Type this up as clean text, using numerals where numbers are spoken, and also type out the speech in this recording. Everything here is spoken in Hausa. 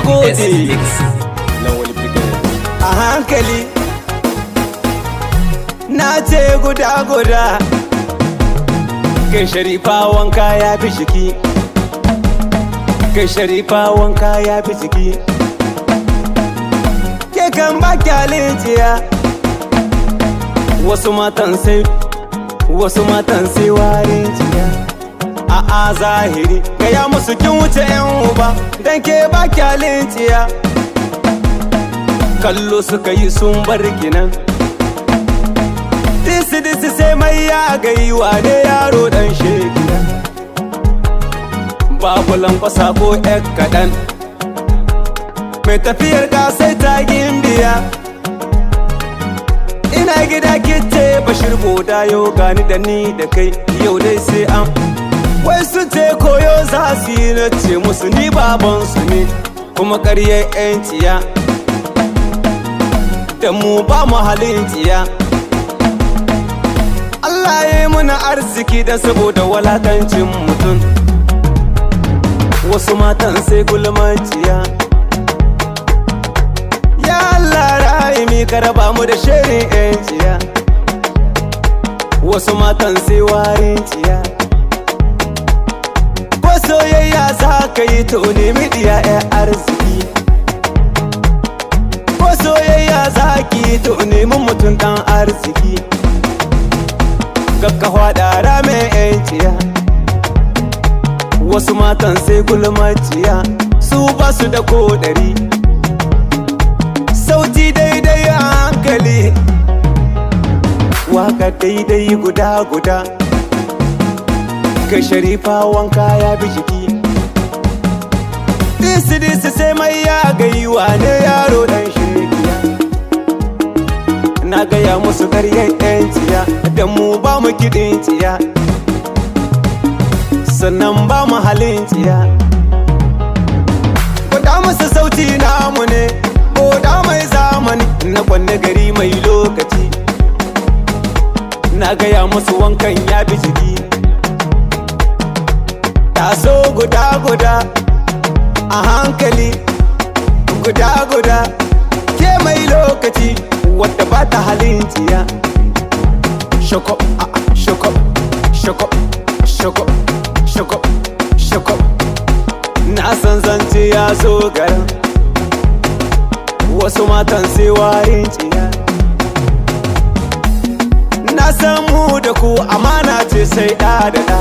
Gode. Lawal Brigade. A hankali. Na ce guda guda. Kai Sharifa, wanka ya fi jiki. Kai Sharifa, wanka ya fi jiki. Ke kan ba kyalin. Wasu matan sai, wasu matan sai warin ciya. A zahiri gaya musu kin wuce yan uba, dan ke ba kyalin ciya. Kallo suka yi sun bar kinan. Disi disi sai mai ya gayi, wane yaro dan shekiya. Babu lankwasa ko ƴar kaɗan. Mai tafiyar ka sai ta gimbiya. Ina gida kice Bashir Boda, yau gani da ni da kai yau dai sai an. Wai su ce koyo za su yi, na ce musu ni babansu ne, kuma ƙaryar 'yan ciya. Da mu ba mu halin tsiya. Allah ya yi muna arziki da saboda walakancin mutum. Wasu matan sai gulmaciya. Ya Allah rahimi, ka raba mu da shirin 'yan ciya. Wasu matan sai warin ciya. Ko soyayya za ka yi, to nemi diya 'yan arziki. Ko soyayya za ki yi, to nemi mutum ɗan arziki. Gaggawa da mai 'yanciya. Wasu matan sai gulmaciya, su ba su da kodari. Sauti daidai, a hankali. Waka daidai, guda guda. Kai Sharifa, wanka ya bi jiki. Disi disi sai mai ya gayi, wane yaro dan shekiya. Na gaya musu karyar yanciya, da mu ba mu kiɗin tsiya, sannan ba mu halin tsiya. Gwada musu sauti namu ne, Boda mai zamani na kwanne gari mai lokaci. Na gaya musu wankan ya bi jiki. Taso guda guda, a hankali, guda guda. Ke mai lokaci wadda ba ta halin tsiya. Shakop, a shakop, shakop, shakop, shakop, shakop. Na san zance ya zo garin. Wasu matan sai warin tsiya. Na san mu da ku amana ce sai ɗa da ɗa.